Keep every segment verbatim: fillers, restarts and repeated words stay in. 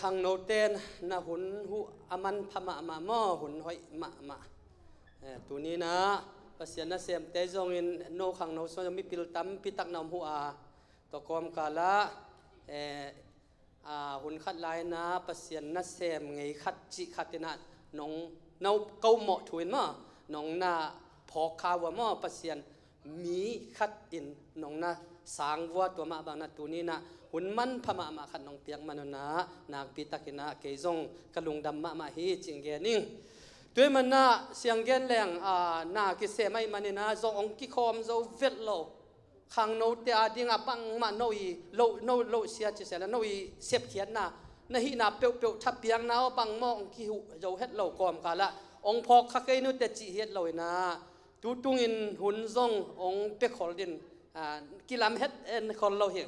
Khangnote'n na hun huh a manpha mahmah maw, hun hoih mahmah. Eh, tuni-in ah Pasian nasemte zongin no khangno sung mipil tampi tak na om uh a, tua kawmkal ah, eh, a, hun khat lai-in ah Pasian nasem ngei khat cih khat in ah nong, no, ko mawh thu in maw, nong na phawk kha uh a maw, Pasian mi khat in nong na sang uh a, tua mah bangin ah tuni-in ah hun manpha mahmah khat nong piak man un ah nakpi takin ah kei zong ka lungdam mahmah hi cih gen ing. Tua ahih manin ah siang gen leng, a, na kisem ahih manin ah zong hong kikhawm zo vet lo. Khangnote a dingah bangmah no i lo, no, lo sia ci seh la, no i sepkhiatna, na hihna peuhpeuh thapiakna aw bangmah hong kihuh zo het lo kawmkal ah hong phawk kha kei ni uh teh cih hi het lo in ah, tu tungin hun zong hong pia khol ding, a, kilam het en khol lo hi.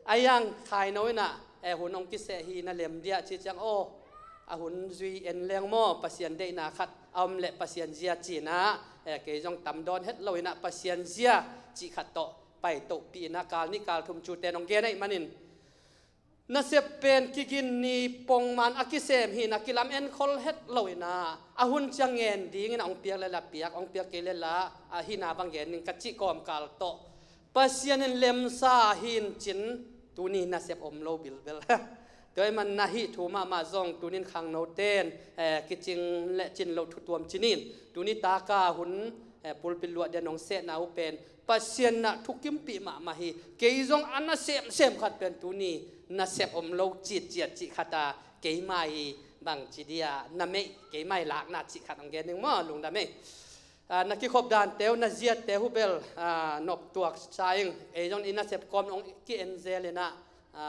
Ahi zongin khaino in ah, eh, hun hong kiseh hi na lem dia ci ciang aw, a hun zui en leng maw, Pasian deihna khat a om leh Pasian zia ci-in ah, eh, kei zong tam dawn het lo in ah Pasian zia cih khat tawh pai tohpih in ah kal nih kal thum cihte nong gen ahih manin, nasep pen kigin ni pongman a kisem hi-in ah kilam en khol het lo in ah, a hun ciang ngen dingin ah hong piak leh la piak, hong piak kei leh la, a, hihna bang gen ning ka cih kawmkal tawh Pasian in lemsa hi-in cin, tuni nasep om lo bilbel. Tua ahih manin ah hih thu mahmah zong tuni-in khangnote'n, eh, kicing leh cin loh thu tuam ci-in, tuni tak a hun, eh, pulpit luah dia nong sehna uh pen Pasian in ah thukimpih mahmah hi. Kei zong a na semsem khat pen tuni nasep om lo citciat cih khat a, keima i bangci dia na meih, keima i lakna cih khat hong gen ning maw, lungdam ei. A, na kikhop dante uh, na ziate uh bel, a, noptuak sa ing. Ei zong i nasep kawm hong ki-en zel in ah, a,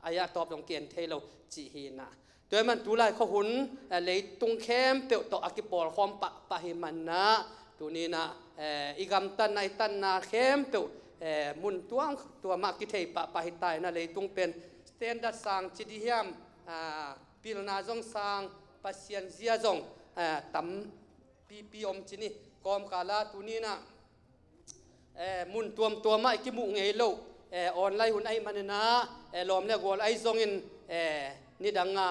a ya tawp hong ki-en thei lo cih hi-in ah. Tua ahih manin tulai khuahun, eh, leitung khempeuh tawh a kipawlkhawm pahpah ahih manin ah, tuni-in ah, eh, i gamtatna, i tatna khempeuh, eh, mun tuamtuam ah kithei pahpah hi ta in ah, leitung pen standard sang ci ding hiam, ah, pilna zong sang, Pasian zia zong, eh, tam pipi om ci-in, kawmkal ah tuni-in ah, eh, mun tuamtuam ah i kimuh ngei loh, eh, online hun ahih manin ah, eh, lawm leh gual ahi zongin, eh, nidang a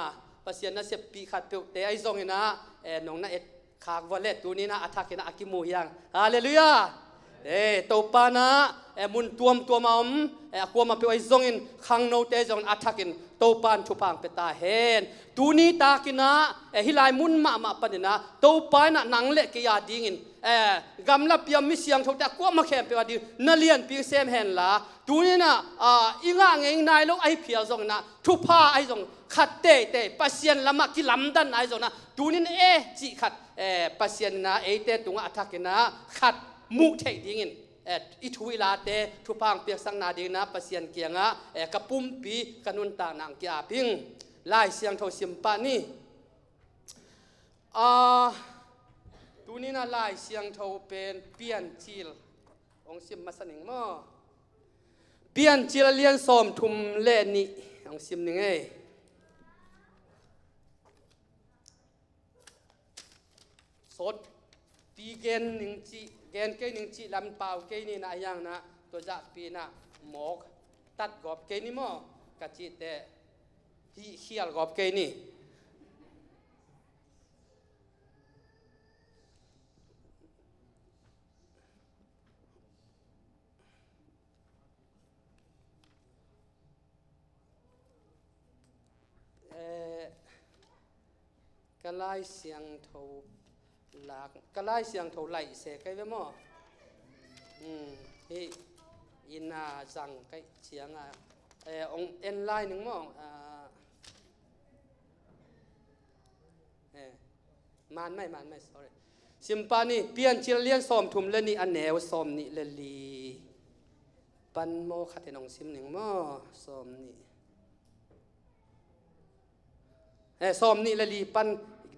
Pasian naseppih khatpeuhte ahi zongin ah, eh, nong na etkhak uh a leh tuni-in ah a thakin ah a kimu hi hang. Halleluiah! Eh, Topa in ah, eh, mun tuamtuam a om, eh, a kuamah peuh ahi zongin, khangnote zongin a thakin Topa in thupha hong pia ta hen. Tuni takin ah, eh, hih lai mun mahmah panin ah Topa in ah nang leh kei a dingin, eh, gamlapi a mi siangthote a kuamah khempeuh a ding na lianpi sem hen la, tuni-in ah, ah, i ngah ngei nai lo ahi phial zongin ah, thupha ahi zong khat teitei Pasian lamah kilamdanna ahi zongin ah, tuni-in eh cih khat, eh, Pasian in ah eite tungah a thakin ah khat muh theih dingin, eh, i thu i late thupha hong piaksakna dingin ah Pasian kiangah, eh, ka pumpi, ka nuntakna hong ki-ap ing. Lai Siangtho sim pah ni. Ah, tuni-in ah Lai Siangtho pen Piancil hong sim masa ning maw. Piancil a lian sawmthum leh nih hong sim ning ei. Sawtpi gen ning cih, gen kei ning cih lam pau kei ni in ah, a yang in ah tua zahpi in ah mawk tat gawp kei ni maw, ka cih teh hih khial gawp kei ni. Eh, ka Lai Siangtho lak, ka Lai Siangtho laih se kei ve maw? Hmm, hih inn ah zang kei ciangah, eh, hong en lai ning maw? Ah, eh, man mai, man mai, sorry. Sim pah ni, Piancil lian sawmthum leh nih, a neu sawmnih leh li pan maw, khat in hong sim ning maw, sawmnih. Eh, sawmnih leh li pan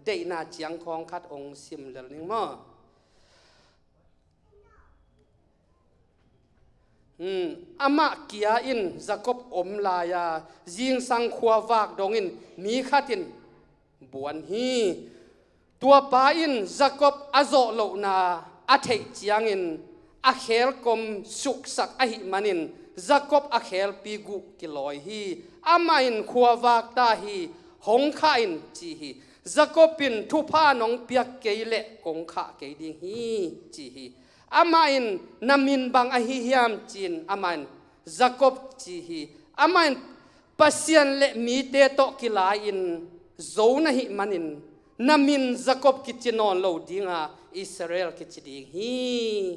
deihna ciang khawng khat hong sim lel ning maw. Hmm, amah kia in Jakob om lai-a, zingsang khuavak dongin mi khat in buan hi. Tua pa in Jakob a zawh lohna a theih ciangin a kheelkom suksak ahih manin Jakob a kheelpi guh kilawi hi. Amah in khuavak ta hi. hong khah in ci hi. Jacob in thupha nong piak kei leh kong khah kei ding hi ci hi. Amah in na min bang ahi hiam ci-in amah in Jacob ci hi. Amah in Pasian le mite tawh kilai-in zo na hih manin na min Jacob kici nawn lo dinga Israel kici ding hi.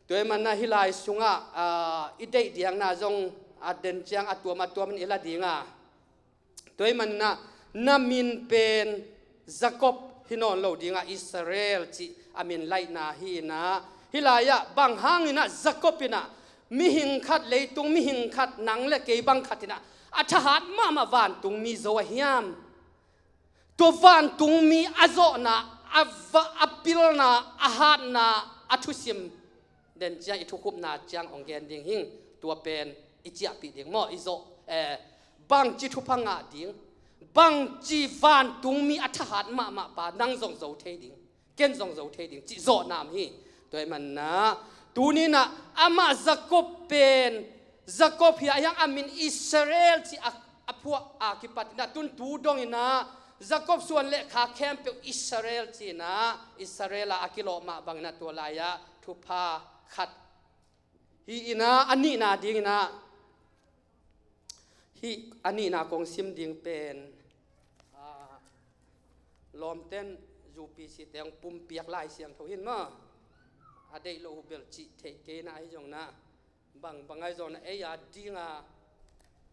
Tua ahih manin ah hih lai sungah, aa, i deih diakna zong a den ciang a tuam a tuamin i la dinga. Tua ahih manin ah na min pen Jacob hi nawn lo dinga Israel cih a min laihna hi-in ah, hih lai-ah bang hangin ah Jacob in ah mihing khat, leitung mihing khat, nang le kei bang khat in ah a thahat mahmah vantungmi zo a hiam? Tua vantungmi a zawhna, a va-, a pilna, a hatna, a thusim den ciang, i thukhupna ciang hong gen ding hing. Tua pen i ciahpih ding maw, i zawh, eh, bangci thupha ngah ding, bangci vantungmi a thahat mahmah pa nang zong zo thei ding, ken zong zo thei ding cih zawhna om hi. Tua ahih manin ah tuni-in ah amah Jacob pen, Jacob hi a hiang a min Israel cih a, a phuah a kipat in ah tun tu dongin ah Jacob suan le kha khempeuh Israel ci-in ah Israel ah a kilawh mah bangin ah tua lai-ah thupha khat hi-in ah, a nihna dingin ah, hih a nihna kong sim ding pen, aa, lawmten U P C te hong pumpiak Lai Siangtho hi-in maw, a deih loh uh bel cih theih kei in ah, ahi zongin ah bangbang ahi zongin ah ei a dinga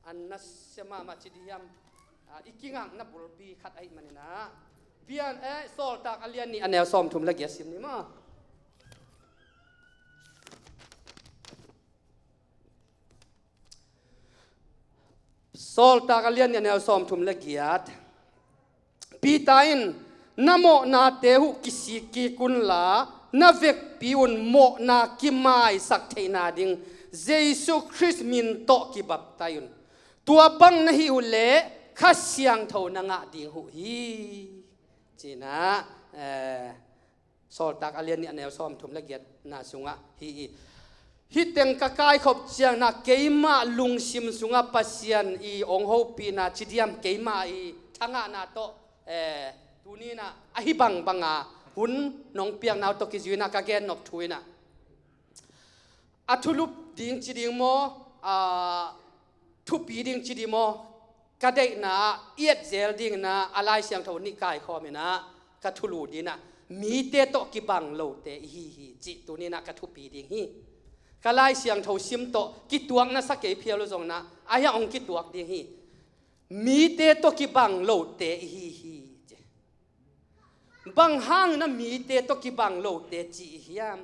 a nasia mahmah ci ding hiam, aa, i kingakna bulpi khat ahih manin ah, Pian, eh, Sawltak a lian nih a neu sawmthum le giat sim ni maw. Sawltak a lian nih a neu sawmthum le giat. Peter in, na mawhnate uh kisik kik unla, na vekpi un mawhna kimaisak theihna ding Jesu Khrist min tawh kibaptai un. Tua bang na hih uh leh Kha Siangtho na ngah ding uh hi. Ci-in ah, eh, Sawltak a lian nih a neu sawmthum le giatna sungah hi hi. Hih teng ka kaikhop ciangin ah keimah lungsim sungah Pasian i hong hopihna ci diam, keimah i thangahna tawh, eh, tuni-in ah ahi bangbanga hun nong piakna uh tawh kizui-in ah ka gennop thu in ah, a thulup ding ci ding maw, a thupi ding ci ding maw, ka deihna ah i etzel dingin ah a Lai Siangtho nih kaikhawm in ah ka thulu dingin ah mite tawh kibang lote i hi hi cih tuni-in ah ka thupi ding hi. Ka Lai Siangtho sim tawh kituak na sa kei phial uh zongin ah a hiang hong kituak ding hi. Mite tawh kibang lote i hi hi ci. Bang hangin ah mite tawh kibang lote ci i hiam?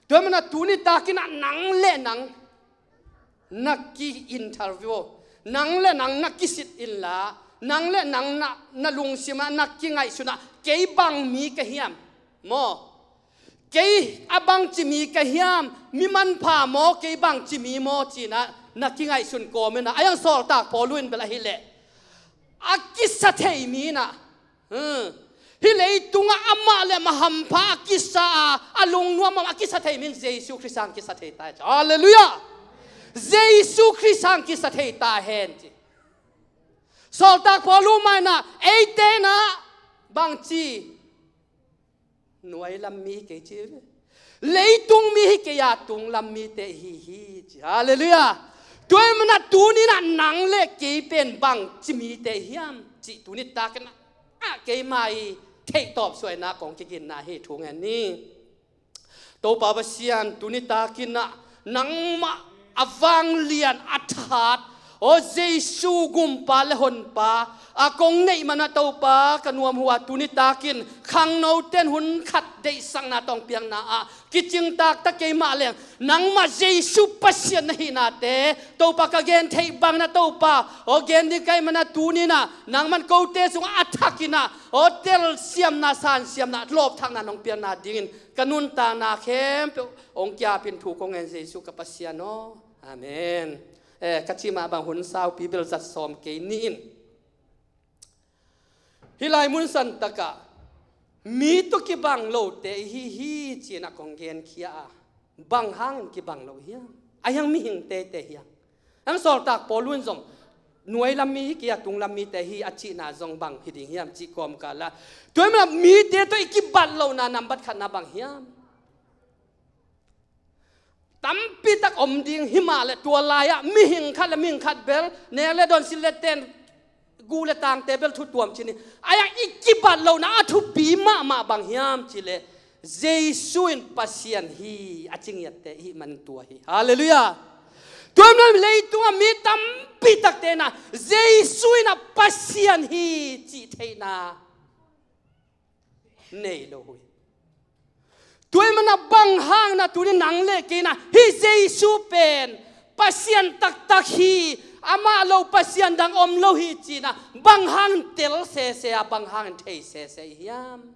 Tua manin ah tuni takin ah nang le nang na ki-interview, nang le nang na kisit inla, nang le nang na, na lungsim ah na kingaihsun ah, kei bang mi ka hiam maw? Kei a bangci mi ka hiam? Mi manpha maw, kei bangci mi maw ci-in ah na kingaihsun kawm in ah, a hiang Sawltak Paul in bel ahih leh a kisa thei mi in ah, hmm, hih leitungah amah le amah hampha a kisa a, a lungnuam a kisa thei mi in Jesu Khrist hang kisa thei ta hen. Halleluiah! Jesu Khrist hang kisa thei ta hen ci. Sawltak Paul uh mah in ah eite in ah bangci nuai lam mi kei ci, leitung mi hi kei a, tung lam mite i hi hi ci. Halleluiah! Tua ahih manin ah tuni-in ah nang le kei pen bangci mite i hiam cih tuni takin ah, ah, keimah i theih tawp suaina kong kiginna hi thu ngen ni. Topa Pasian, tuni takin ah nangmah a vanglian a that, aw Jesu Gumpa le Honpa a kong neih manin ah Topa ka nuam uh a, tuni takin khangnote'n hun khat deihsakna tawh hong piakna ah kicingtak ta kei mah leng, nangmah Jesu Pasian na hihnate Topa ka gen theih bangin ah Topa, aw gen ding ka hih manin ah tuni-in ah nangman kote sungah a thakin ah, aw telsiamna, sansiamna, lawpthakna nong piakna dingin ka nuntakna khempeuh hong ki-apin thu kong ngen Jesu ka Pasian aw. Amen. Eh, ka cih mah bang hun saupi bel zat sawm kei ni in. Hih lai mun santakah mi tawh kibang lote i hi hi ci-in ah kong genkhia a, bang hangin kibang lo hiam? A hiang mihing teitei hiam? A hiang Sawltak Paul in zong nuai lam mi hi kei a, tung lam mite hi a cihna zong bang hi ding hiam cih kawmkal ah, tua ahih manin mite tawh i kibat lohna nambat khatna bang hiam? Tampi tak om ding hi mah leh, tua lai-ah mihing khat le mihing khat bel, nek le dawn, sil le ten, gu le tangte bel thu tuam ci ni. Ahi hang i kibat lohna a thupi mahmah bang hiam cih leh, Jesu in Pasian hi a ci ngiatte i hih manin tua hi. Halleluiah. Tua ahih manin leitungah mi tampi takte in ah Jesu in ah Pasian hi cih theihna nei lo uh hi. Tua ahih manin ah bang hangin ah tuni nang le kei in ah hih Jesu pen Pasian taktak hi, amah lo Pasian dang om lo hi ci-in ah bang hangin tel sese a, bang hangin thei sese i hiam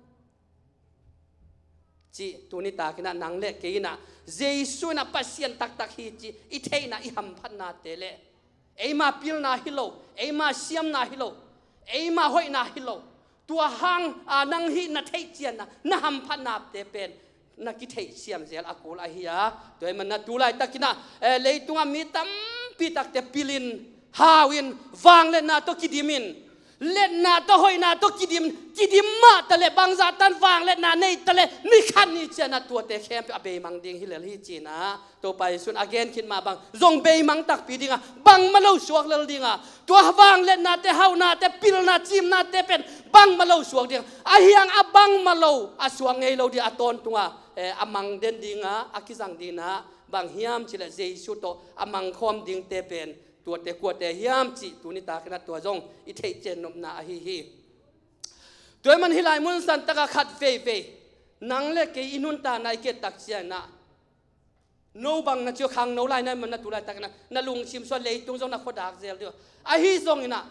cih tuni takin ah nang le kei in ah Jesu in ah Pasian taktak hi cih i theihna, i hamphatnate le eima pilna hi lo, eima siamna hi lo, eima hoihna hi lo, tua hang a nang hih na theih cianna, na hamphatnate pen na kitheihsiam zel a kul ahi a. Tua ahih manin ah tu laitakin ah, eh, leitungah mi tampi takte pilin, hauin, vangliatna tawh kidimin, liatna tawh, hoihna tawh kidim, kidim mah taleh, bangzah tan vangliatna nei taleh, ni khat ni ciang ah tuate khempeuh a beimang ding hi lel hi ci-in ah Topa Jesu in a gen khit mah bang zong beimang takpi ding a, bangmah lo suak lel ding a, tua vangliatnate, hauhnate, pilna, cimnate pen bangmah lo suak ding a, ahi hang a bangmah lo a suak ngei lo ding a, tawntung a, eh, a mang den ding a, a kizang ding in ah bang hiam cih leh Jesu tawh a mangkhawm dingte pen tuate kuate hiam cih tuni takin ah tua zong i theih cian nopna ahi hi. Tua ahih manin hih lai mun santak ah khat veivei nang le kei i nuntakna i ki-et tak ciangin ah, no bang na ci uh, khangno lai na hih manin ah tu laitakin ah na lungsim sung ah leitung zong na khuadak zel ding uh. Ahi zongin ah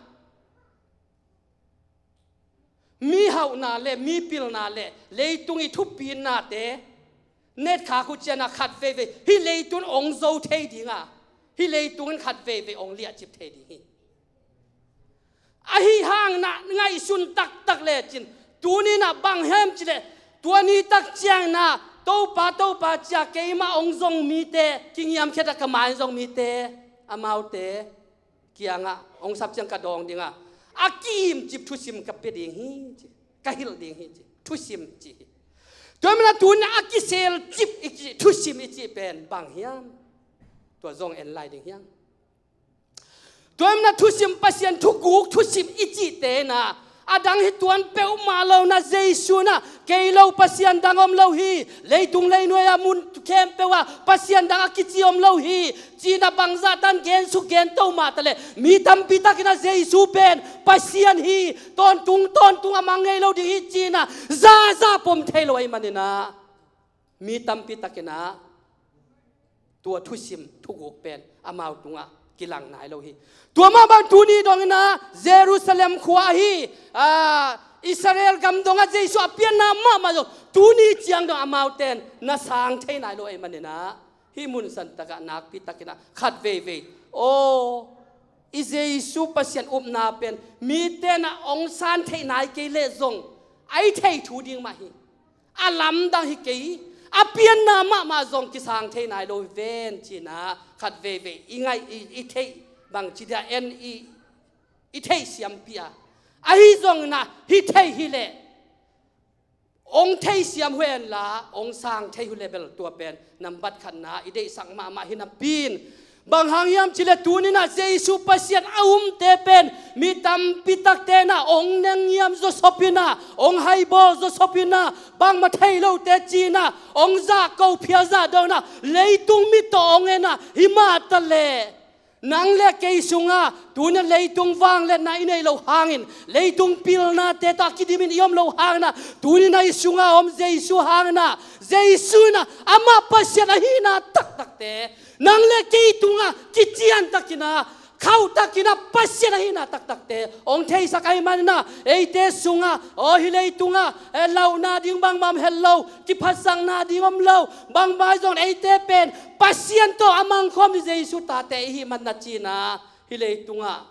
mi hauhna le mi pilna le leitung i thupihnate na et khak uh ciang ah khat veivei hih leitung in hong zo thei ding a, hih leitung in khat veivei hong liahcip thei ding hi. Ahi hangin ah ngaihsun taktak lecin, tuni in ah bang hiam cih leh, tua ni tak ciangin ah Topa, Topa ci-a keimah hong zong mite, kingiamkhiat a ka mai-in zong mite, amaute kiangah hong sap ciang ka dawng ding a, a ki-imcip thusim ka pia ding hi ci, ka hilh ding hi ci, thusim ci hi. Tua ahih manin ah tuni in ah a kiselcip i cih, thusim i cih pen bang hiam? Tua zong en lai ding hi hang. Tua ahih manin ah thusim, Pasian thuguk thusim i cihte in ah, a dang hi tuan peuhmah lo in ah Jesu in ah, kei lo Pasian dang om lo hi, leitung leinuai ah mun khempeuh ah Pasian dang a kici om lo hi ci-in ah bangzah tan gensuk gento mah taleh, mi tampi takin ah Jesu pen Pasian hi, tawntung tawntung a mang ngei lo ding hi ci-in ah zaza pom thei lo ahih manin ah, mi tampi takin ah tua thusim thuguk pen amau tungah kilang nai lo hi. Tua mah bang tuni dongin ah Jerusalem khua ahi, ah, Israel gam dongah Jesu a pianna mahmah zong tuni ciang dong amaute in na sang thei nai lo ahih manin ah, hih mun santak ah nakpi takin ah khat veivei, aw, i Jesu Pasian upna pen mite in ah hong san theih nai kei leh zong, a i thei thu ding mah hi. A lamdang hi kei, a pianna mahmah zong kisang thei nai lo hi ven ci-in ah khat veivei i ngaih, i, i theih bangci dia en i, i theih siampi a. Ahi zongin ah hi thei hi leh, hong theisiam uh hen la, hong sang thei uh leh bel tua pen nambat khatna i deihsak mahmah hi napi-in, bang hang hiam cih leh tuni in ah Jesu Pasian a umte pen mi tampi takte in ah hong nengngiam zawsop in ah, hong haibawl zawsop in ah, bangmah thei lote ci-in ah hong zahko phial zahdawn ah, leitung mit tawh hong en ah, hi mah taleh nang le kei sungah tuni in ah leitung vangliatna i neih loh hangin, leitung pilnate tawh a kidimin i om loh hangin ah, tuni in ah i sungah a om Jesu hangin ah, Jesu in ah amah Pasian ahihna taktakte nang le kei tungah kiciantakin ah, khauhtakin ah Pasian ahihna taktakte hong theisak ahih manin ah, eite sungah, aw, hih leitungah, eh, lauhna ding bangmah om het lo, kiphatsakna ding om lo, bangmah ahi zongin eite pen Pasian tawh a mangkhawm Jesu tate i hih manin ah ci-in ah, hih leitungah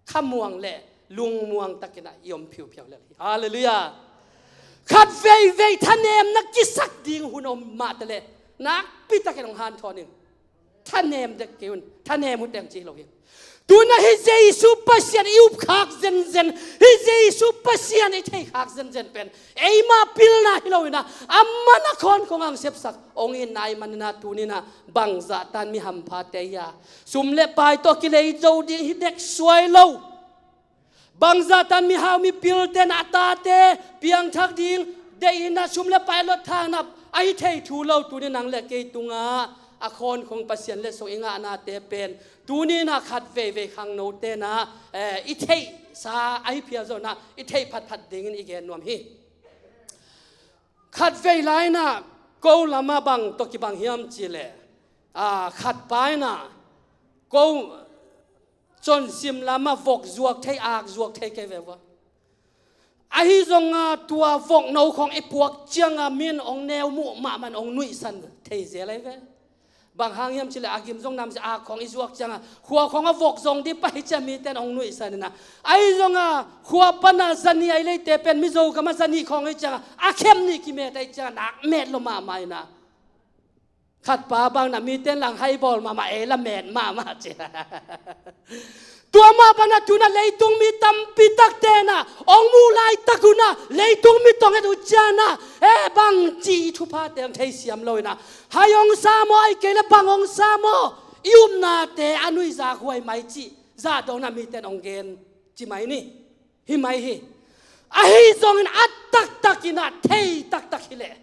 khamuang le lungmuang takin ah i om phiuphiau lel hi. Halleluiah. Khat veivei thanemna kisak ding hun om mah taleh, nakpi takin hong hanthawn in. Thanem dek kei un, thanem uh teng ci hi lo hi. Tuna hih Jesu Pasian i upkhak zenzen, hih Jesu Pasian i theihkhak zenzen pen eima pilna hi lo inah, amah na khawnkhong ang sepsak hong itna ahih maninah tuninah bangzahtan mi hamphate hi a, sum le pai tawh kilei zo ding hi dek suai lo. Bangzahtan mihau mipilte na a tate piangthak ding deih inah sum le pai a lot thanap ahi thei thu lo. Tuni nang le kei tungah a khawnkhong Pasian letsong i ngahnate pen tuninah khat veivei khangno tenah, eh, i theihsa ahi phial zonah i theih phatphat dingin i gen nuam hi. Khat vei lainah ko lamah bang tawh kibang hiam cihleh, ah, khat pa inah ko consim lamah vok zuak thei, ak zuak thei kei ve vua. Ahi zonga tua vok no khawng i puak cianga min hong neu muh mahmah in hong nuihsan thei zel ahi ve. Bang hang hiam cihleh a gim zong namsia, ak khawng i zuak cianga khua khawng a vok zong dih pai cia mite in hong nuihsan inah. Ahi zonga khua pana zani ahi leite pen Mizo gamah zani khawng ahi cianga a khem nih kimet ahi cianga nak met lo mahmah inah. Khat pa bang na mite in lang hai bawl mahmah, ei la met mahmah ci. Tua mah bana tuna leitung mi tampi takte na ong muh laitak una leitung mi tong et uh ciana, e bang ci i thuphate ong thei siam lo ina, hai ong sa maw, ai kei le bang ong sa maw, i upnate a nuihzak huai mai ci zah dong na mite in ong gen ci mai ni. Hi mai hi. Ahi zongin a taktak ina thei taktak hileh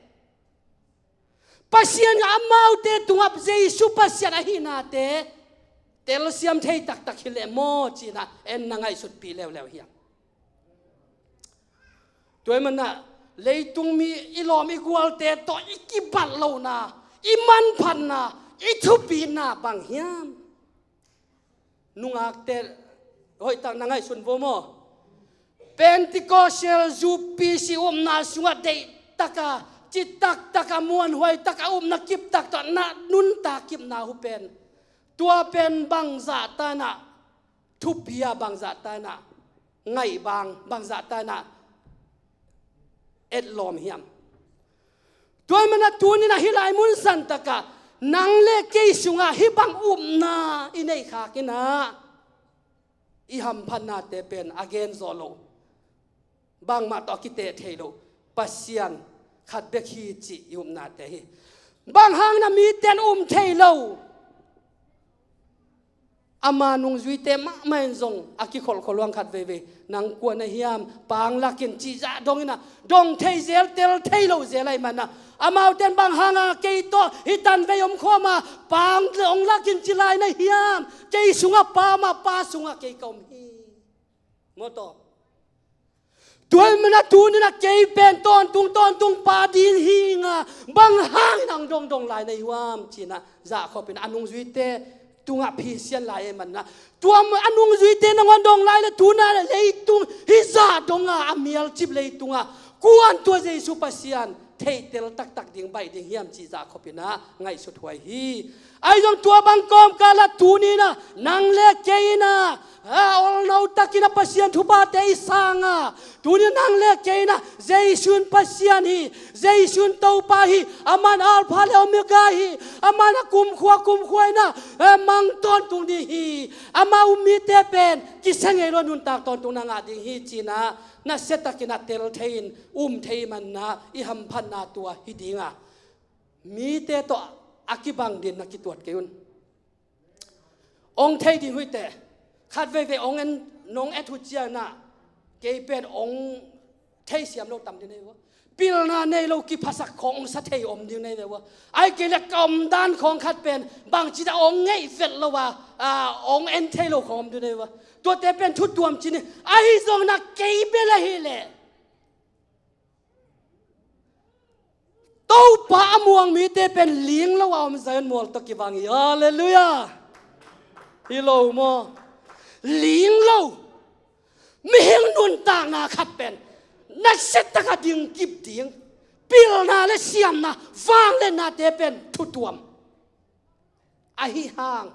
Pasian amaute tungah Jesu Pasian ahihnate telsiam thei taktak hileh maw cina en na ngaihsutpih leuleu hiam? Tua ahih manin leitung mi i lawm i gualte tawh i kibat lohna, i manphatna, i thupina bang hiam? Nungakte hoihtak na ngaihsun vo maw? Pentecostal U P C upna sungah deihtaka, cittaktaka, muanhuaitaka upna kiptak tawh na nuntak kipna uh pen, tua pen bangzah ta ina thupia, bangzah ta ina ngaihbang, bangzah ta ina etlawm hiam? Tua ahih manin tuni ina hih lai mun santaka nang le kei sungah hih bang upna i neihkhak ina i hamphatnate pen a gen zawh loh, bangmah tawh a kiteh theih loh Pasian khat bek hi cih i upnate hi. Bang hang na mite in um thei lo? Ama nungzuite mahmah in zong a kikholhkholh uh ang khat veivei. Nang kua na hiam, Pa ong lak in cih zah dong ina dong thei zel, tel thei lo zel ahih manin amaute in bang hanga kei tawh hih tanvei om khawma Pa ong, ong lak in ci lai na hiam? Kei sungah Pa om a, Pa sungah kei ka om hi. Maw taw? Tua ahih manin tuni ina kei pen tawntung tawntung pa ding hi ing a, bang hangin ang dongdong lai na hi uh hiam cina zahkhop ina a nungzuite tungah phisian lai ahih manin tua a nungzuite nangawn dong lai le tuni ina leitung hih zah donga a mialcip leitunga kuan tua Jesu Pasian theihtel taktak ding baih ding hiam cih zahkhop ina ngaihsut huai hi. Ahi zong tua bang kawmkal ah tuni ina nang le kei ina a olno tak ina Pasian thuphate i sang a, tuni ina nang le kei ina Jesu in Pasian hi, Jesu in Topa hi, aman Alpha le Omega hi, aman a kumkhua kumkhua ina, eh, mang tawntung ding hi, ama um mite pen kisia ngei lo nuntak tawntungna ngah ding hi cina nasia tak ina tel thei in um thei manin i hamphatna tua hi ding a, mite tawh a kibang ding na kituat kei un. Ong thei ding uh hi teh, khat veivei ong en, nong et uh ciana kei pen ong theisiam lo tam ding nei uh a, pilna nei lo kiphasak khawng ong sa thei om ding nei ve uh a, ai kei le ka omdan khawng khat pen bangci dah ong ngeih vet lo a, a, ong en thei lo khawng om ding nei uh a, tuate pen thutuam ci ni. Ahi zongin kei bel ahih leh Topa a muang mite pen ling lo a om Zion mual tawh kibang hi. Halleluiah. Hi lo maw? Ling lo. Mihing nuntakna khat pen nasia taka ding kip ding, pilna le siamna, vangliatnate pen thutuam. Ahi hang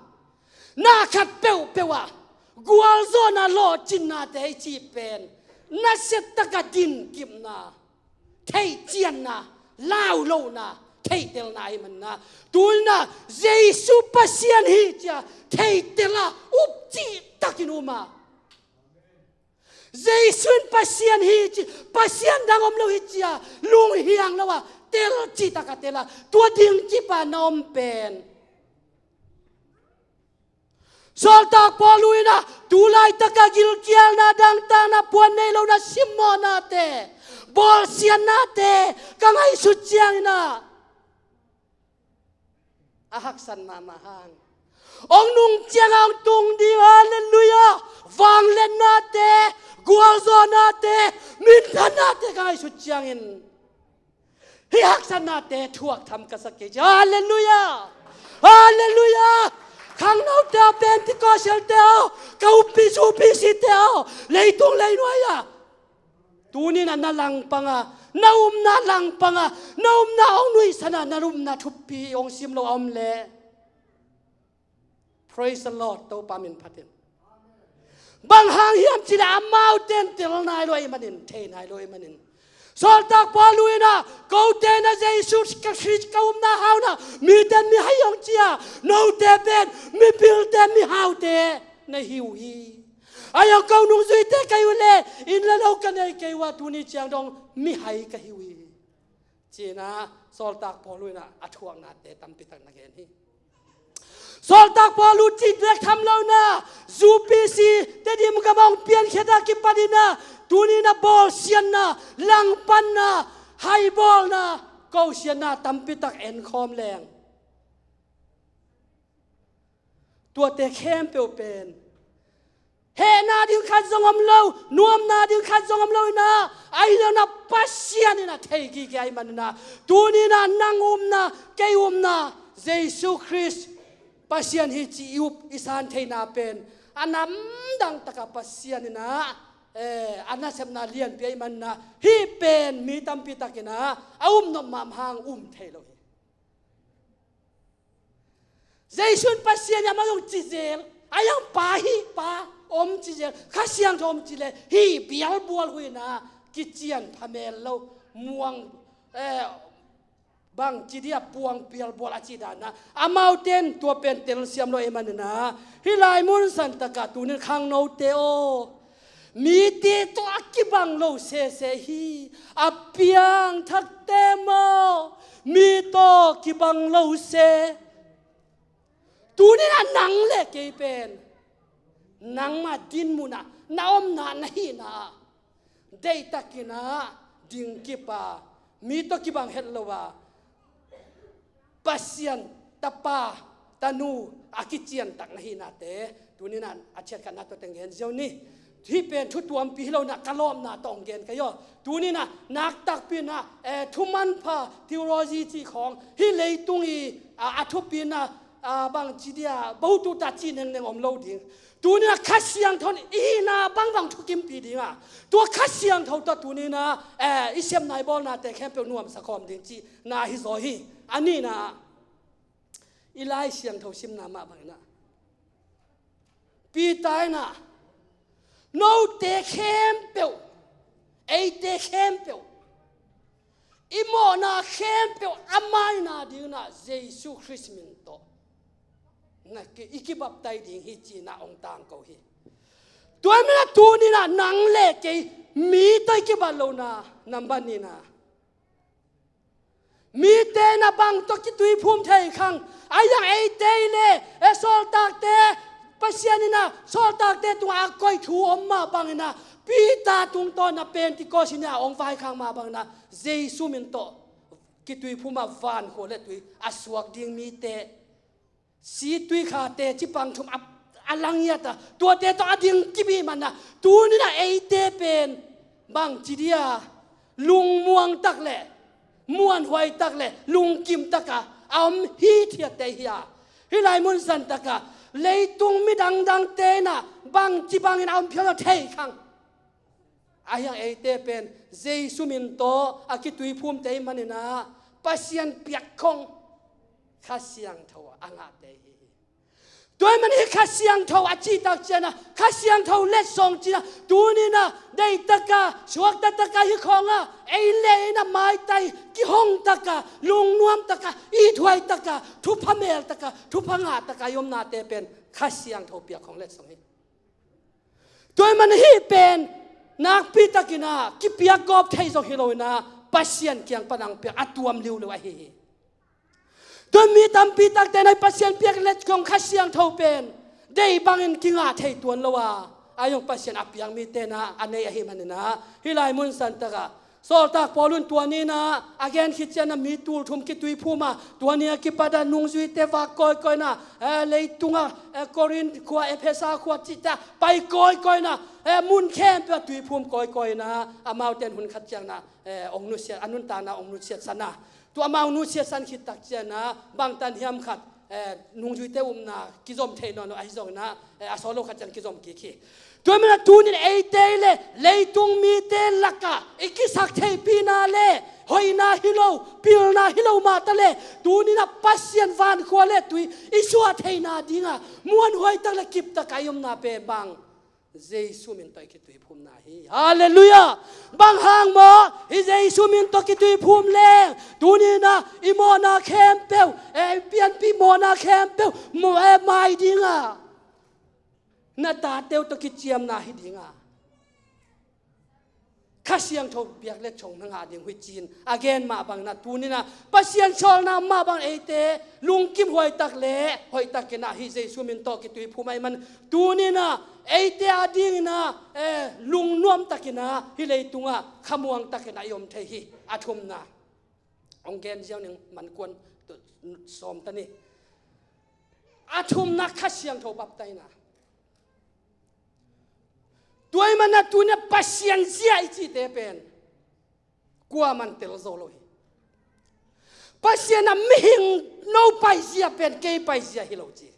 na khat peuhpeuh ah gualzawhna, lawhcinnate i cih pen nasia taka dinkipna, theihcianna, laulohna, theihtelna ahih manin ah, tu-in ah Jesu Pasian hi ci-a theihtel a, up cihtakin um a. Jesu in Pasian hi ci, Pasian dang om lo hi ci-a lunghiang lo a, tel cihtak a tel a, tua ding kip a na om pen. Sawltak Paul in ah, tu laitak a gilkialna, dangtakna, puan nei lohna, simmawhnate, bawlsiatnate ka ngaihsut ciangin ah, a haksat mahmah hang, hong nung ciang a hong tung ding, halleluiah, vangliatnate, gualzawhnate, minthannate ka ngaihsut ciangin, hih haksatnate thuak tham ka sa kei ci. Halleluiah! Halleluiah! Khangnote aw, Pentecost-te aw, ka uppi, uppi site aw, leitung leinuai ah, tuni-in ah na langpang a, na upna langpang a, na upna hong nuihsan a, na upna thupi hong sim lo a om leh. Praise the Lord, Topa min phat in. Bang hang hiam cih leh amaute in tel nai lo ahih manin, thei nai lo ahih manin. Sawltak Paul in ah, kote in ah Jesu Khrist ka upna hau in ah, mite in mihai hong ci a, note pen mipilte, mihaute na hi uh hi. Ahi zongin ko nungzuite ka hi uh leh, inn le lo ka nei kei uh a, tuni ciang dong mihai ka hi uh hi, ci-in ah Sawltak Paul in ah a thuaknate tampi tak na gen hi. Sawltak Paul cih bek tham lo in ah, U P C Tedim gam ah hong piankhiat a kipan in ah, tuni-in ah bawlsiatna, langpanna, haibawlna, kosiatna tampi tak en khawm leng, tuate khempeuh pen hehna ding khat zong om lo, nuamna ding khat zong om lo in ah, ahi zongin ah Pasian in ah thei gige ahih manin ah, tuni-in ah nang upna, kei upna, Jesu Khrist Pasian hi ci i up i san theihna pen, a namdang tak a Pasian in ah, eh, a nasepna lianpi ahih manin ah, hih pen mi tampi tak in ah a upnop mahmah hang um thei lo hi. Jesu in Pasian hi, amah zong ci zel. Ahi zongin Pa hi, Pa om ci zel, Kha Siangtho om ci leh, hih bialbual huihna kician phamel lo, muang, eh, bangci dia puang bialbual a cih dan ah, amaute in tua pen telsiam lo ahih manin ah, hih lai mun santak ah tuni-in khangnote aw, mite tawh a kibang lo sese hi, a piangthakte maw, mi tawh kibang lo se. Tuni-in ah nang le kei pen, nangmah dinmun ah, na omna, na hihna ah, deihtakin ah dingkip a, mi tawh kibang het lo a, Pasian tapa, tanu a kiciantak na hihnate, tuni-in ah a ciatkhatna tawh teng gen ziau ni. Hih pen thu tuampi hi lo in ah, ka lawpna tawh hong gen ka hi aw. Tuni-in ah naktakpi in ah, eh, thumanpha theology cih khawng, hih leitung i, a, a thupi in ah, a, bangci dia, botuta cih nengneng om lo ding. Tuni-in ah Kha Siangtho in i hihna bangbang thukimpih ding a, tua Kha Siangtho tawh tuni-in ah, eh, i sepna i bawlnate khempeuh nuamsa khawm ding cihna hi zaw hi. A nihna ah, i Lai Siangtho simna mah bangin ah, Peter in ah, note khempeuh, eite khempeuh, i mawhna khempeuh a maina dingin ah Jesu Khrist min tawh na ki, i kibaptai ding hi ci-in ah hong tangko hi. Tua ahih manin ah tuni-in ah nang le kei mi tawh i kibat lohna, nambat nihna, mite in ah bang tawh kituiphum thei khang. Ahi zongin eite i le, e, sawltakte, Pasian in ah sawltakte tungah a koih thu om mah bangin ah, Peter tungtawn ah Pentecost ni-a hong vaikhak mah bangin ah, Jesu min tawh kituiphum a vankhua le tui a suak ding mite, si, tui, kha, teci, pang thum a, a la ngiat a, tuate tawh a dingkip ahih manin ah, tuni-in ah eite pen bangci dia, lungmuang tak le, muanhuai tak le, lungkim tak a, a om hithiatte hi a, hih lai mun santak ah leitung midang dangte in ah bangci bangin a om phial lo thei khang. Ahi zongin eite pen Jesu min tawh a kituiphumte ahih manin ah, Pasian piakkhong Kha Siangtho a ngahte hi hi. Tua ahih manin hih Kha Siangtho a cih tak ciangin ah, Kha Siangtho letsong ci-in ah, tuni-in ah, deih takin, suakta takin hih khawng ah ei leh ei in ah maitai, kihong takin, lungnuam takin, ithuai takin, thupha mel takin, thupha ngah takin i omnate pen Kha Siangtho piak khawng letsong hi. Tua ahih manin hih pen nakpi takin ah kipiak gawp thei zong hi lo-in ah, Pasian kiang pan hong piak a tuam liuliu ahi hi. Tua mi tampi takte in ah Pasian piak letsong Kha Siangtho pen deih bangin kingah thei tuan lo a, ahi zong Pasian a piak mite in ah a nei ahih manin ah, hih lai mun san takin Sawltak Paul in tua ni-in ah a gen khit ciangin ah mi tul thum kituiphum a, tua ni a kipat ah nungzuite vak kawikawi-in ah, eh, leitungah, eh, Korinth khua, Efesa khua cihte ah pai kawikawi-in ah, eh, mun khempeuh ah tuiphum kawikawi-in ah, amaute in hun khat ciangin ah, eh, hong nusiat, a nuntakna hong nusiatsan a, tua amau nusiatsan khit tak ciangin ah bangtan hiam khat, eh, nungzuite upna kizom thei nawn lo, ahi zongin ah, eh, a sawt lo khat ciang kizom kik hi. Tua ahih manin ah tuni-in eite leh leitung mite lakah i kisaktheihpihna leh hoihna hi lo, pilna hi lo mah taleh, tuni-in ah Pasian vankhua leh tui i suah theihna dingin ah muanhuai tak leh kip takin i omna pen bang, Jesu min tawh i kituiphumna hi. Halleluiah. Bang hang maw, hih Jesu min tawh kituiphum leng, tuni-in ah i mawhna khempeuh, eh, i pianpih mawhna khempeuh, maw, eh, mai dingin ah, na tate uh tawh kiciamna hi dingin ah, Kha Siangtho piak letsong na ngah ding uh hi ci-in a gen mah bangin ah, tuni-in ah Pasian sawlna mah bangin eite lungkimhuai tak leh hoih takin ah hih Jesu min tawh kituiphum ahih manin, tuni-in ah eite adingin ah, eh, lungnuam takin ah hih leitungah khamuang takin ah i om thei hi. A thumna, hong gen ziau ning, man kuan sawm ta ni. A thumna, Kha Siangtho baptaina. Tua ahih manin ah tuni-in ah Pasian zia i cihte pen kuaman tel zo lo hi. Pasian in ah mihing no paizia pen kei paizia hi lo ci.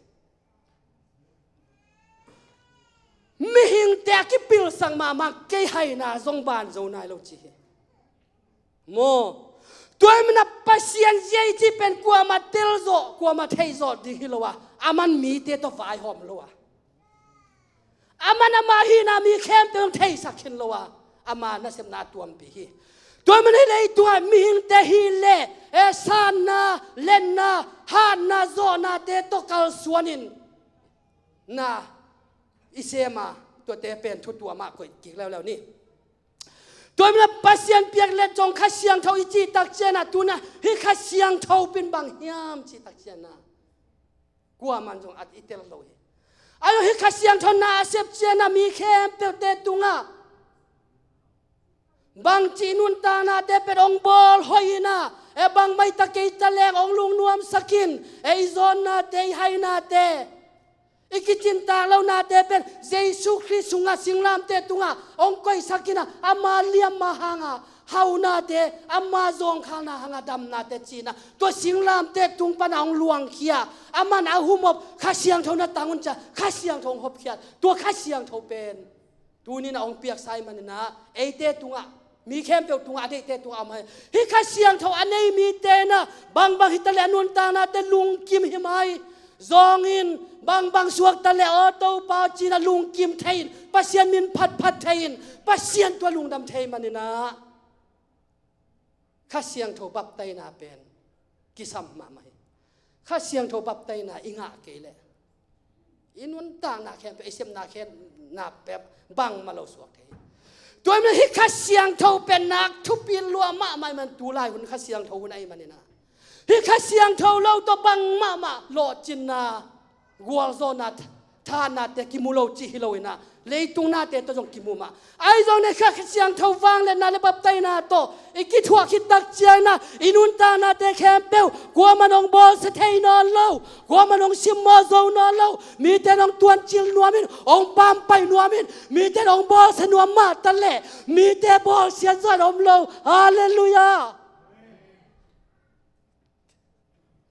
Mihingte a kipilsak mahmah kei haina zong ban zo nai lo ci hi. Maw. Tua ahih manin ah Pasian zia i cih pen kuamah tel zawh, kuamah theih zawh ding hi lo a, aman mite tawh vaihawm lo a, aman ama hihna mi khempeuh in theisak khin lo a, ama nasepna a tuampih hi. Tua ahih manin hih leitungah mihingte hih leh, eh, sanna, lenna, hatna, zawhnate tawh kalsuanin na i sem a, tuate pen thu tuam ah koih kik leuleu ni. Tua ahih manin ah Pasian piak letsong Kha Siangtho i cih tak ciangin ah, tuni-in ah hih Kha Siangtho pen bang hiam cih tak ciangin ah, kuaman zong a i tel lo hi. Ahi zong hih Kha Siangtho na a sep ciangin ah mi khempeuhte tungah bangci nuntaknate pen hong bawl hoih in ah, eh, bangmah hi ta kei ta leng hong lungnuamsak in, eh, i zawnnate, i hainate, i kicintak lonate pen Jesu Khrist sungah singlamteh tungah hong koihsak in ah, ama liamma hangah haunate, ama zawngkhalna hangah damnate ci-in ah, tua singlamteh tung panah hong luangkhia, aman a humop Kha Siangtho na tang un ci-a Kha Siangtho hong hopkhiat, tua Kha Siangtho pen tuni-in ah hong piaksa ahih manin ah, eite tungah, mi khempeuh tungah, a deihte tungah om hi. Hih Kha Siangtho a nei mite in ah bangbang hi ta leh a nuntaknate lungkim hi mai. Zawng in, bangbang suak ta leh aw Topa aw ci-in ah lungkim thei in, Pasian min phatphat thei in, Pasian tungah lungdam thei manin ah, Kha Siangtho baptaina pen kisam mahmah hi. Kha Siangtho baptaina i ngah kei leh i nuntakna khempeuh, i sepna khempeuh bangmah lo suak thei hi. Tua ahih manin hih Kha Siangtho pen nak thupi lua mahmah ahih manin, tulai hun Kha Siangtho hun ahih manin ah, hih Kha Siangtho lo tawh bangmahmah lawhcinna, gualzawhna, thahatnate kimu lo cih hi lo in ah, leitung nate tawh zong kimu mah. Ahi zongin hih Kha Siangtho vangliatna leh baptaina tawh i kithuah khit tak ciangin ah, i nuntaknate khempeuh kuaman hong bawlsia thei nawn lo, kuaman hong simmawh zo nawn lo, mite in hong tuancil nuam in, hong pampaih nuam in, mite in hong bawlsia nuam mah ta leh, mite bawlsiat zawh in om lo. Halleluiah.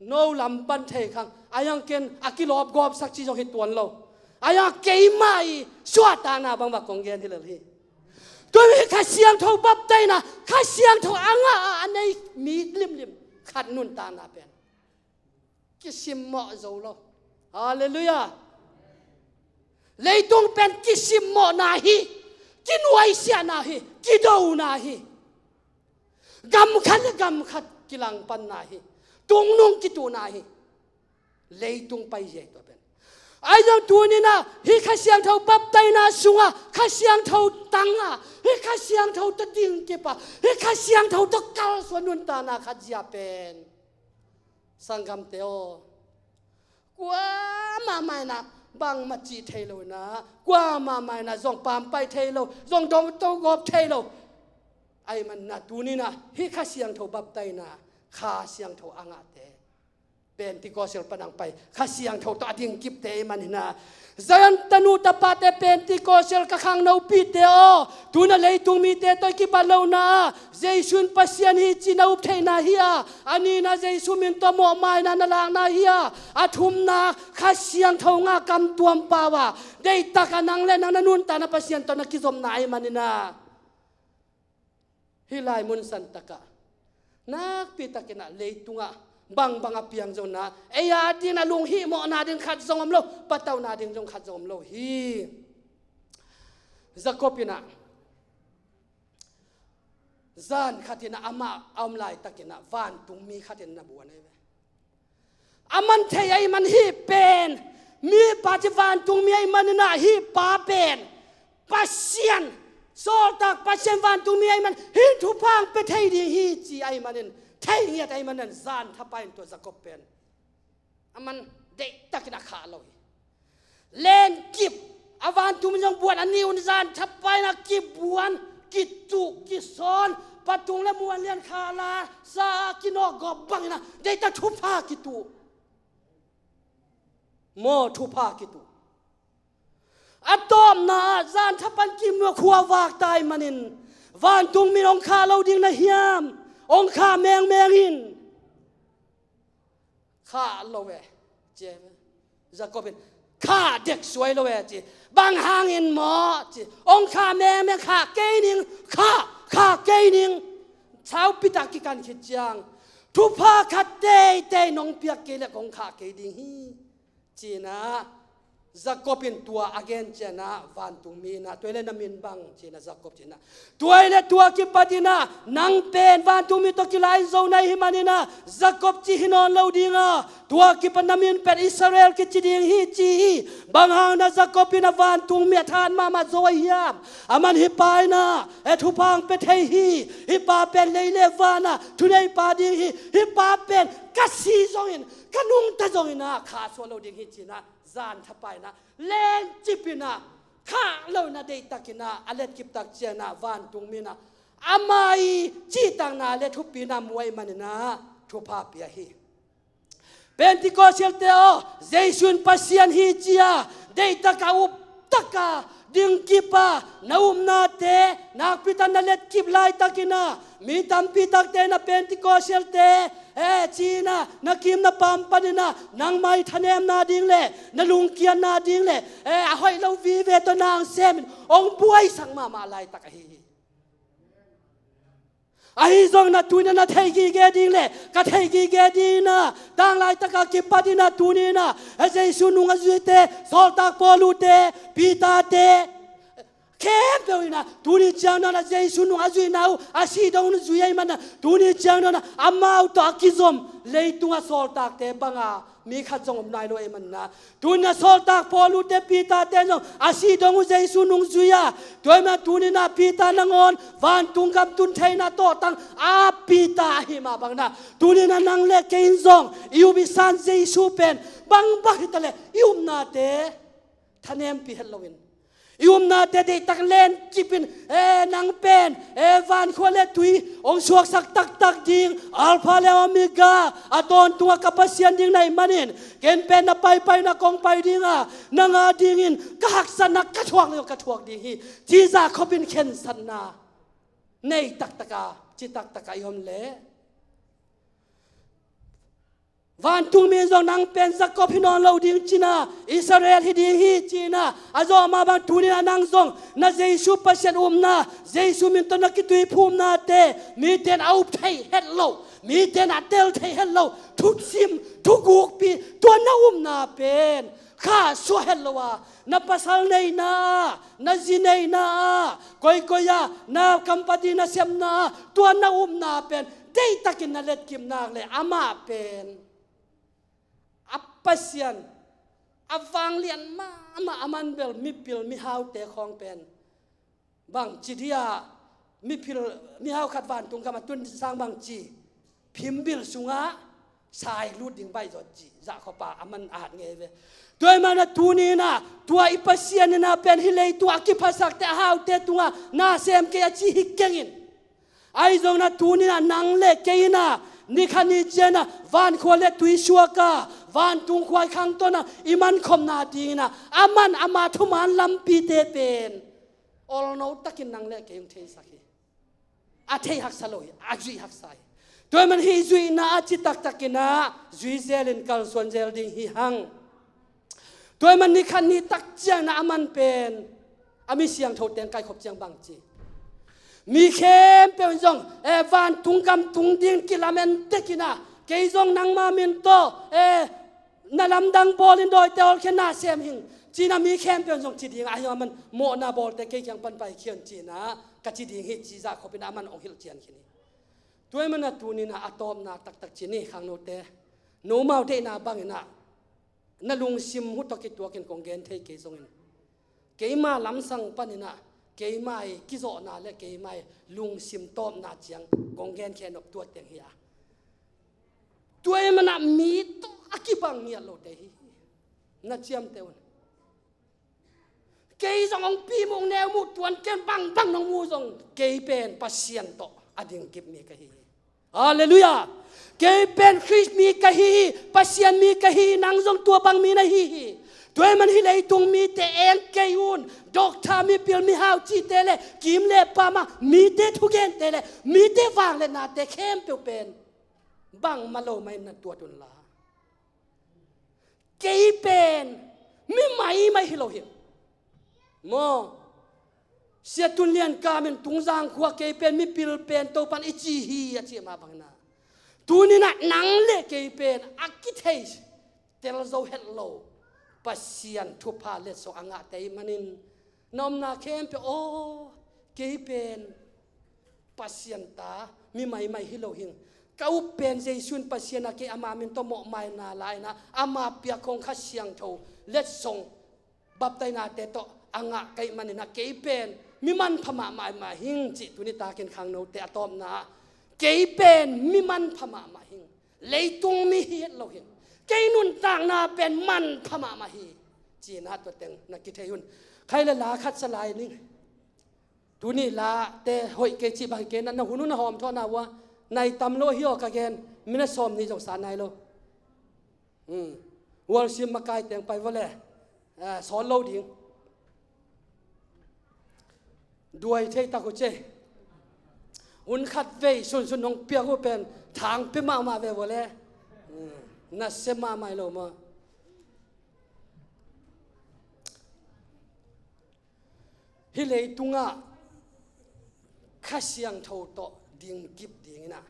No lam pan thei khang, a yang ken a kilawpgawpsak cih zong hi tuan lo. A yang keimah i suahtakna bang va kong gen hi lel hi. Tua mi Kha Siangtho baptaina, Kha Siangtho a ngah a, a nei mi limlim khat nuntakna pen kisimmawh zo lo. Halleluiah. Leitung pen kisimmawhna hi, kinuaisiahna hi, kidona hi. Gam khat le gam khat kilangpanna hi, tungnung kituhna hi. Leitung pai ziai tua pen. Ahi zong tuni-in ah hih Kha Siangtho baptaina sungah, Kha Siangtho tangah, hih Kha Siangtho tawh dingkipah, hih Kha Siangtho tawh kalsuan nuntakna khat zia pen, sanggamte aw, kuamah mah in ah bangmah cih thei lo in ah, kuamah mah in ah zong pampai thei lo, zong dongto gawp thei lo. Ahih manin ah tuni-in ah hih Kha Siangtho baptaina, Kha Siangtho a ngahte, Pentecost pan hong pai Kha Siangtho tawh a dingkipte ahih manin ah, Zion tanu tapate, Pentecost ka khangnopite aw, tu-in ah leitung mite tawh i kibat lohna ah Jesu in Pasian hi cih na up theihna hi a, a nihna Jesu min tawh mawhmaina na lakna hi a, a thumna Kha Siangtho ngah kamtuam pau a, deihtak a nang le nang na nuntakna Pasian tawh na kizopna ahih manin ah, hih lai mun santak ah nakpi takin ah leitungah bangbang a piang zong in ah, ei a dingin ah lunghihmawhna ding khat zong om lo, patauhna ding zong khat zong om lo hi. Jacob in ah zan khat in ah amah a om laitakin ah vantungmi khat in na buan ahi ve. Aman thei ahih man hih pen, mipa ci vantungmi ahih manin ah hih pa pen Pasian, sawltak Pasian vantungmi ahih man hih thupha hong pia thei ding hi ci ahih manin, thei ngiat ahih manin zan thapai in tua Jacob pen aman deihtakin a khah lo hi. Lenkip, a vantungmi zong buan, a nih un zan thapai in ah kibuan, kituh, kisawn, patung le muanlian khala sa a kinawk gawp bangin ah deihtak thupha kituh. Maw, thupha kituh. A tawpna ah zan thapan kimnuak khua vak ta ahih manin, vantungmi in hong khah lo ding na hiam, hong khah mengmeng in. Khah lo e, ci e. Jacob in, khah dek suai lo e, ci. Bang hangin maw, ci. Hong khah mengmeng, khah kei ning, khah, khah kei ning. Saupi tak kikan khit ciang, thupha khat teitei nong piak kei leh kong khah kei ding hi, ci-in ah Jacob in tua a gen ciangin ah vantungmi in ah, tua hi leh na min bang, ci-in ah Jacob ci-in ah. Tua hi leh tua kipatin ah nang pen vantungmi tawh kilai zo na hih manin ah Jacob ci hi nawn lo ding a, tua kipan na min pen Israel kici ding hi, ci hi. Bang hang na Jacob in ah vantungmi a tha mahmah zo ahi hiam? Aman hih pa in ah e thupha hong pia thei hi. Hih pa pen lei le van ah thuneipa ding hi. Hih pa pen ka si zongin, ka nungta zongin ah khahsuah lo ding hi, ci-in ah zan thapai in ah lenkip in ah, khah lo in ah deihtakin ah a letkip tak ciangin ah vantungmi in ah ama' cihtakna le thupina mu ahih manin ah thupha pia hi. Pentecost-te aw, Jesu in Pasian hi ci-a deihtak a, uptak a, dingkip a, na upnate nakpi tak na letkip laitakin ah mi tampi takte in ah Pentecost-te e, ci-in ah na kim na pam panin ah nangmah i thanemna ding le na lungkiatna ding le e, a hoih lo vive tawh na hong semin hong buaisak mahmah laitak ahi hi. Ahi zongin ah tuni-in ah na thei gige ding le ka thei gige ding in ah, tanglaitak a kipatin ah tuni-in ah e, Jesu nung a zuite, sawltak Paul-te, Peter-te, khempeuh in ah tuni ciang dong ah Jesu nung a zuihna uh a sih dong un zui ahih manin ah tuni ciang dong ah amau tawh a kizom leitung a sawltakte bang a mi khat zong om nai lo ahih manin ah, tuni-in ah sawltak Paul-te, Peter-te zong a sih dong uh Jesu nung zui a, tua ahih manin ah tuni-in ah Peter nangawn vantung gam tun theihna tawhtang a Peter ahih mah bangin ah tuni-in ah nang le kei in zong i up i san Jesu pen bangbang hi ta leh i upnate thanempi het loin, i upnate deihtak lenkip in e, nang pen e, vankhua le tui hong suaksak taktak ding, Alpha le Omega, a tawntungah ka Pasian ding na hih manin ken pen na paipaina kong pai ding a, nang a dingin ka haksatna ka thuak le ka thuak ding hi, ci Jacob in khensatna nei taktak a, ci taktak a i om leh, vantungmi in zong nang pen Jacob hi nawn lo ding ci-in ah, Israel hi ding hi ci-in ah, a zawh mah bang tuni-in ah nang zong na Jesu Pasian upna, Jesu min tawh na kituiphumnate mite in a up thei het lo, mite in a tel thei het lo thusim, thugukpi, tua na upna pen khahsuah het lo a, na pasal neihna ah, na zi neihna ah, koikoi ah na kampati na sepna ah, tua na upna pen deihtakin na letkip nak leh amah pen a Pasian a vanglian mahmah a man bel mipil mihaute khawng pen bangci dia, mipil mihau khat vantung gam a tun sang bangci, phimbil sungah sai lut ding baih zaw ci zahkhop a a man a hat ngei ve. Tua ahih manin ah tuni in ah tua i Pasian in ah pen hih leitung a kiphasakte a haute tungah na sem kei a ci hi keng in. Ahi zongin ah tuni in ah nang le kei in ah ni khat ni ciangin ah vankhua le tui suak a, vantung khua i khangton a i mankhopna dingin ah a man ama thuman lampite pen olno takin nang le kei hong theisak hi. A thei haksa lo hi, a zuih haksa hi. Tua ahih manin hih zuihna a ci taktakin ah zui zelin kalsuan zel ding hi hang. Tua ahih manin ni khat ni tak ciangin ah a man pen a mi siangtho teng kaikhop ciang bangci, mi khempeuh in zong, eh, vantung gam tung ding kilamen tekin ah kei zong nangma min tawh, eh, na lamdang bawlin dawite olkhia na sem hing ci-in ah mi khempeuh in zong ci ding ah, ahi zong a man mawhna bawlte kei kiang pan paikhia un ci-in ah ka ci ding hi ci zahkhop in ah a man hong hilh cian khin hi. Tua ahih manin ah tuni in ah a tawpna taktak ci ni khangnote, nomau deihna bangin ah na lungsim hu tawh kituakin kong gen thei kei zongin keima lamsang panin ah keima i kizawhna le keima i lungsim tawpna ciang kong gen khe nop tua teng hi a. Tua ahih manin ah mi tawh a kibang ngiat lote hi. Na ciamteh un. Kei zong hong pim hong neu muh tuan ken bangbang nong mu zong kei pen Pasian tawh a ding kip mi ka hi hi. Halleluiah. Kei pen Khrist mi ka hi hi, Pasian mi ka hi hi, nang zong tua bang mi na hi hi. Tua ahih manin hih leitung mite eng kei un, doctor, mipil mihau cihte le kim le pam a mite thugente le mite vangliatnate khempeuh pen bangmah lo mah in na tuat unla. Kei pen mi maimai hi lo hi. Maw, Sia Tun Lian Kam in Tungzang khua kei pen mipil pen Topan i ci hi a cih mah bangin ah tuni in ah nang le kei pen a kithei tel zo het lo Pasian thupha letsong a ngahte ahih manin na omna khempeuh, aw, kei pen Pasian ta mi maimai hi lo hing. Ka up pen Jesu in Pasian a kei ama min tawh mawhmaina la-in ah ama piak khong Kha Siangtho letsong baptainate tawh a ngah ka hih manin ah kei pen mi manpha mahmah hing cih tuni takin khangnote a tawpna ah kei pen mi manpha mahmah hing. Leitung mi hi het lo hing. Kei nuntakna pen manpha mahmah hi. Ci-in ah tua teng na kithei un. Khai le la khat sa lai ning. Tuni late hoih kei cih bang hi kei na, na hun uh na hawm thawh na uh a, nai tam lo hi aw ka gen, minute sawm nih zong sa nai lo. Hmm. Worship makai teng pai vawle, eh, sawt lo ding. Duai thei tak uh ce. Hun khat vei sunsun hong piak uh pen thang pia mahmah ve vawle. Hmm. Na sia mahmah hi lo maw. Hih leitungah Kha Siangtho tawh dingkip dingin ah,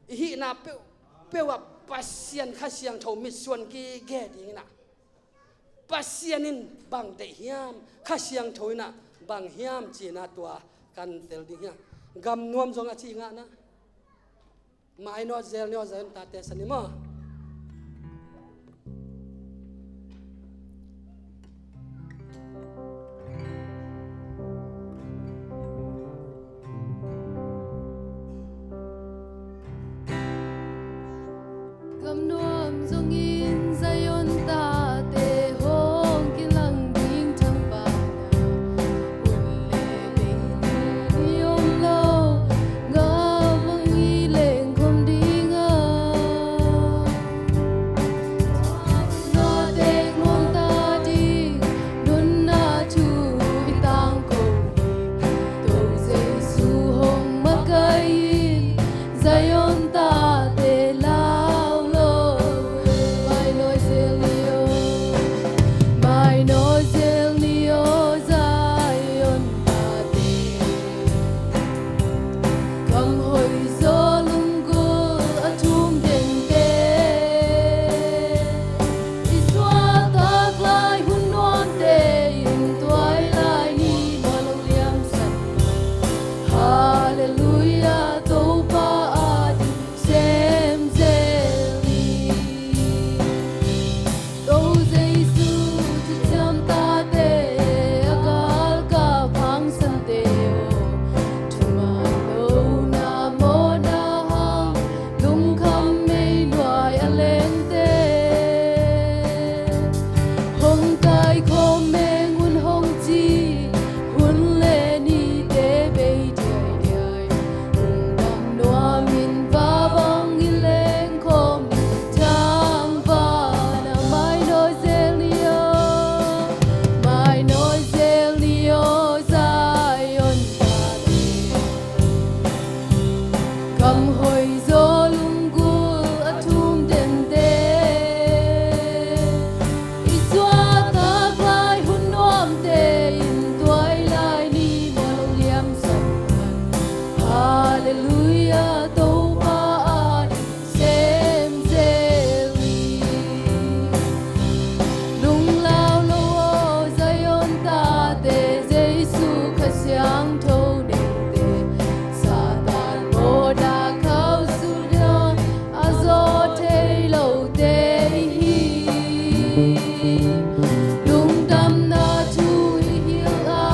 i hihna peuhpeuh ah Pasian Kha Siangtho mitsuan gige dingin ah, Pasian in bang deih hiam, Kha Siangtho in ah bang hiam ci-in ah tua kan tel ding hiam. Gam nuam zong a ci ngah na. Mai nawt zel nawt zel tate sa ni maw. Gam nuam zongin Zion tate hong kilang ding thangpaihna hun le leitung i om lo. Gam bang i lengkhawm ding a, na teng nuamta ding nunna thu i tangko hi. Topa Jesu hong makaih in Zion tate lau lo. Hoih zaw lunggulh a thum dente, i suahtak lai hun nuamte in tuailai ni mual hong liam sawm. Halleluiah, Topa ading sem zel ni. Lunglau lo aw Zion tate, Jesu Kha siangtho neite, Satan mawhna khauh suk ding a zawh thei lote i hi. Lungdamna thu i hilh a,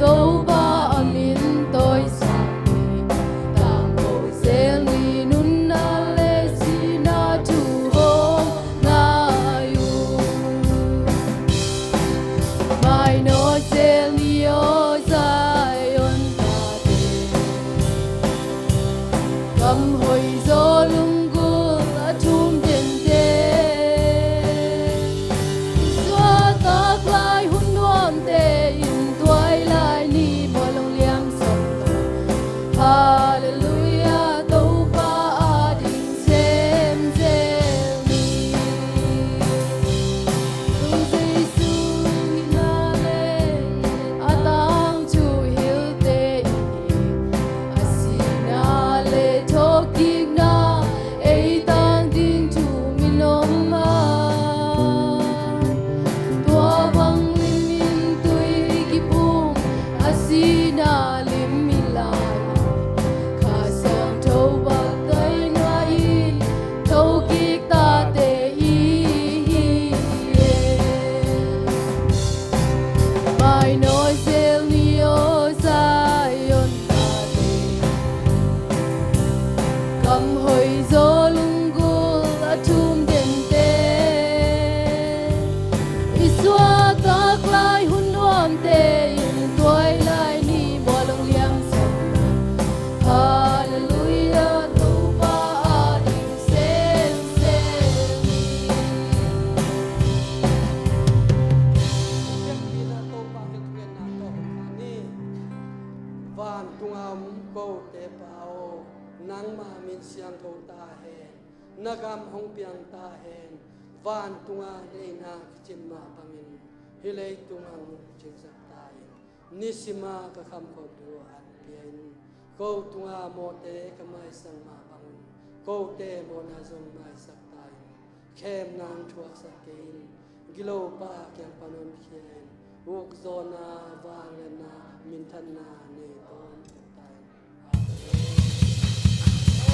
Topa a min tawisak ni. Tangko zel ni, nunna le sihna thu hong ngai uh. Mainawt zel ni aw Zion tate, kam hoih zaw lunggulh a thum dente, i suahtak lai hun nuamte in tuailai ni mual hong liam sawm. Halleluiah, Topa ading sem zel ni. Tung Jesu hihna le a tangthu hilhte i hi. A sihna le thawhkikna ei tang ding thu min om a, tua bang limin tui kipum a sihna lim i lai. Kha siangtho baptaina in thokik tate i hi e. Mainawt zel ni aw Zion tate, kam hoih zaw lunggulh a thum dente, i suahtak lai hun nuamte in tuailai ni mual hong liam sawm. Halleluiah, Topa ading sem zel ni. Vantunga om kote Pa aw, nangma min siangtho ta hen. Na gam hong piang ta hen. Vantunga neihna kicin mah bangin hih leitung ah hong cingsak ta in. Nisima ka khamkhop thu an pia in. Ko tunga mawhte ka maisak mah bangin kote mawhna zong maisak ta in. Khemna hong thuaksak kei in. Gilopa kiang pan honkhia in. Ukzawhna, vangliatna, minthanna nei tawntung.